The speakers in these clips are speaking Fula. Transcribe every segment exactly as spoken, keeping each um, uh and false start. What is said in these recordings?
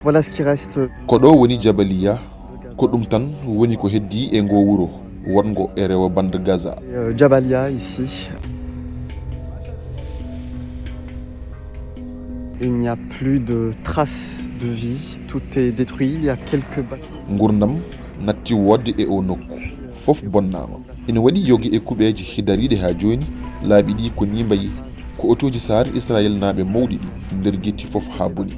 Voilà ce qui reste. Ko ɗo woni Jabaliya. Ko ɗum tan woni ko heddii e ngo wuro wongo e rewo bande Gaza. Euh, Jabalia ici. Il n'y a plus de traces de vie. Tout est détruit. Il y a quelques bâtiments. Ngurdam natti woodde e o nokku. Fof bonnaama. Ina waɗi yoga e kuɓeeje dariiɗe haa jooni. Laabi ɗi ko ni mbayi. Ko otooji saare Israayelnaaɓe mawɗi ɗi nder gitti fof haa boni.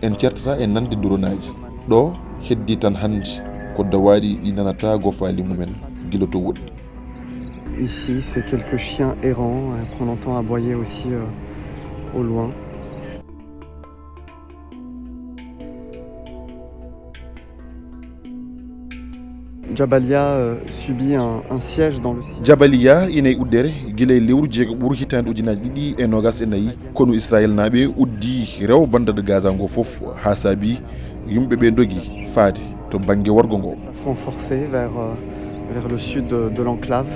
En certata e nande duronaaji. Ɗo heddi tan hannde ko dawaaɗi ɗi nanata gofaali mumen gila to woɗɗi. Ici, c'est quelques chiens errants euh, qu'on entend aboyer aussi euh, au loin. Jabalia euh, subit un, un siège dans le ciel. Jabaliya ina e uddere gila e lewru jeegaɓuru hitaande ujunaaji ɗiɗi e noogas e nayi. Konu Israayelnaaɓe uddi rewo bande de Gaza ngo fof haa saabi yimɓe ɓe ndogi faade to bannge worgo ngo. Déplacement forcé vers, euh, vers le sud de, de l'enclave.